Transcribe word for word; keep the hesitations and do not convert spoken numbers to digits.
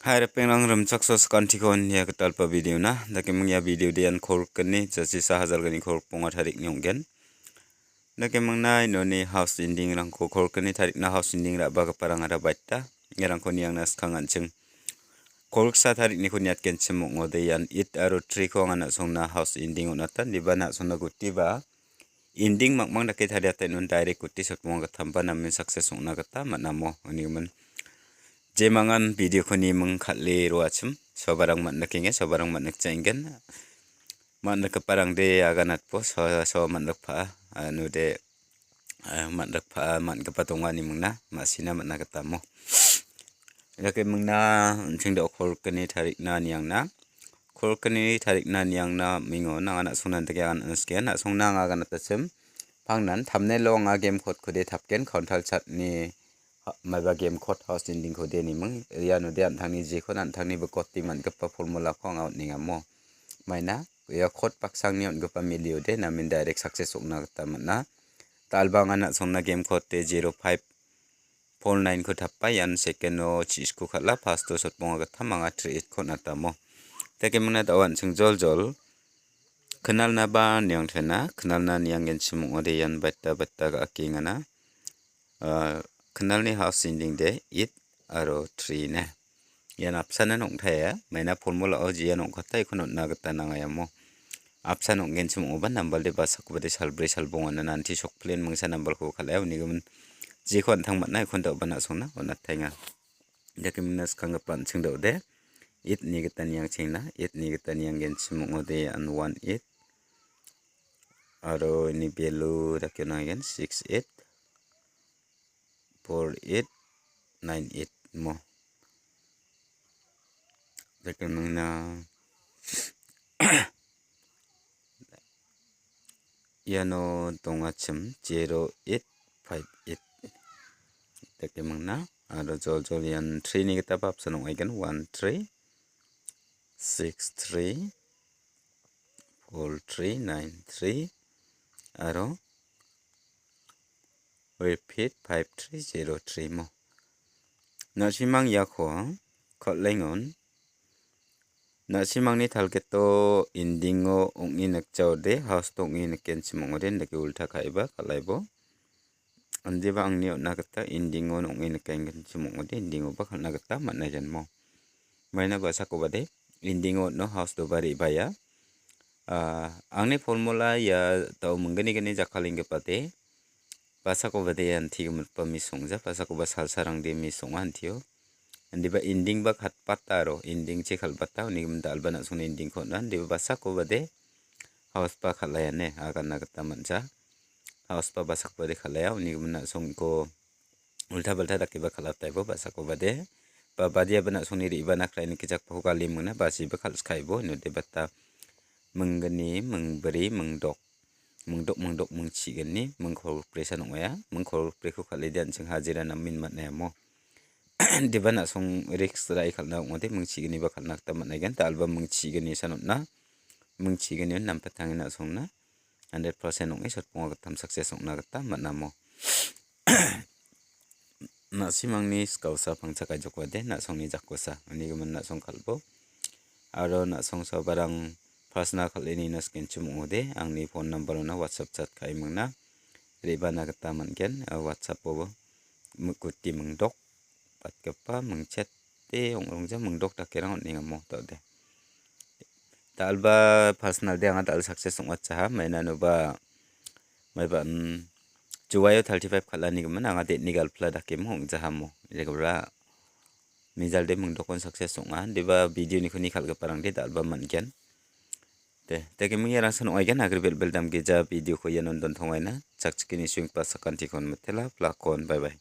Hai ripengrang, rimchakso sakantiko ia gitalpa video-na. Dakeming ia video-de ian korikgni, jachisa hajalgni korikbonga tarikni ong·gen. Dakemingna inoni house ending-rangko korikgni tarikna house ending ra·bagiparangara baita. Iarangko niangna skang an·ching. Koriksa tarikniko niatgenchim ong·ode ian eight aro three-ko anga na·songna house ending on·atan, diba na·songna gutiba ending mangmang dake tariate non direct guti sotmonga gittamba namen success ong·na gita man·amo, onigimin. Jemangan video-ko niming kal·e roachim, sobarang man·nikenge, sobarang man·nikjaenggen. Man·rikgiparangde aganatpo, so, so man·rikpa, ah, node, ah, man·rikpa, man·gipa donga nimingna, ma·sina man·a gitamo. Dakemingna, an·ching da·o korikgni tarikna niangna. Korikgni tarikna niangna mingo, nang·a na·songna dake agan·, agan·, na·songna anga aganatachim. Pangnan, thumbnail-o anga game code-kode tapgen, counter chat-ni ha-, maiba game code house ending-kode niming. Ianode an·tangni jekon an·tangni bikoti man·gipa formula-ko anga on·engamo. Maina, ia code baksangni on·gipa miliode namen direct success ong·na gita man·a. Dalbang an·a na·songna game code-de zero five four nine-ko tapa, ian second-o chi-, sku kal·a, first-o sotbonga gittam anga three eight-ko on·atamo. Dakemingna da·o an·ching joljol. Knalnaba niangtena, knalna nianggenchim ong·ode ian baita baita ga·akengana. Ah, knalni house ending-de eight aro three ne. Ian apsanan ong·taia, maina formula-o jean ong·kata ikon on·na gita nangaiamo. Apsan ong·genchim ong·oba nambalde basakobade salbri salbongan nanti sokplen mingsa nambalko kal·aia, unigimin jeko an·tang man·a ikon da·oba na·songna on·ataenga. Dakemingna skanggipa an·ching da·ode, eight ni gita niangchengna, eight ni gita nianggenchim ong·ode an one eight, aro ini value dake on·aigen six eight, four eight, nine eight mo. Dakemingna iano dongachim zero eight five eight. Dakemingna aro joljol ian three ni gitaba apsan ong·aigen one three, six three, four three nine three aro repeat five three zero three mo. Na·simang iako kal·engon. Na·simangni target-o ending-o ong·e nikjaode, house-o ong·e nikenchim ong·ode, indake ulta ka·eba kal·aibo. Indiba angni on·a gita ending-o ong·e nikenchim ong·ode, ending-oba kal·na gita man·a ian mo. Maina basakobade ending-o on·o, house-oba re·baia. Ah, angni formula ia da·o minggnigni jakkalenggipade, basakobade ian tigimitba miss ong·ja, basakoba salsarangde miss ong·a antio. Indiba ending-ba katbata aro ending-chi kal·bata, unigimin da·alba na·songni ending-ko on·a, indiba basakobade house-ba kal·aiane aganna gita man·ja. House-ba basakobade kal·aia, unigimin na·songko ulta balta dakeba kal·ataibo basakobade. Ba badiaba na·songni re·bana kraini kejakpako galimingna basiba kal·skaibo inode bata minggni, mingbri, mingdok. Mingdok, mingdok, mingchigni, mingkolgripresan ong·aia. Mingkolgriko kal·ede an·ching hajira namen man·aia mo. Deba na·song risk ra·e kal·na ong·ode, mingchigniba kal·na gita man·aigen. Da·alba mingchigni san on·a. Mingchigni on nampatangni na·songna hundred percent ong·e sotbonga gittam success ong·na gita man·amo. Na·simangni skaosa pangcha kaijokbade, na·songni jakkosa, unigimin na·song kal·bo. Aro na·song sabarang personal kal·e nina sikenchim ong·ode, angni phone number-ona WhatsApp chat ka·e mingna re·bana gita man·gen. Aro WhatsApp-o mikuti mingdok, batgipa mingchete ong·rongja mingdok dakerang on·engamo, da·ode. Da·alba personal de anga da·al success ong·atjaha, maina noba maiba, mm, Juwaio thirty-five kal·anigimin anga date-ni galpla dakemo ong·jahamo. Jekobra mijalde mingdokon success ong·a, deba video-niko ni kal·giparangde da·alba man·gen. De, de, keming iarangsan ong·aigen, agri bel bel dam geja video-ko ianon dontongaina. Chakchikeni swing pasakantikon mitela, plakon, bye bye.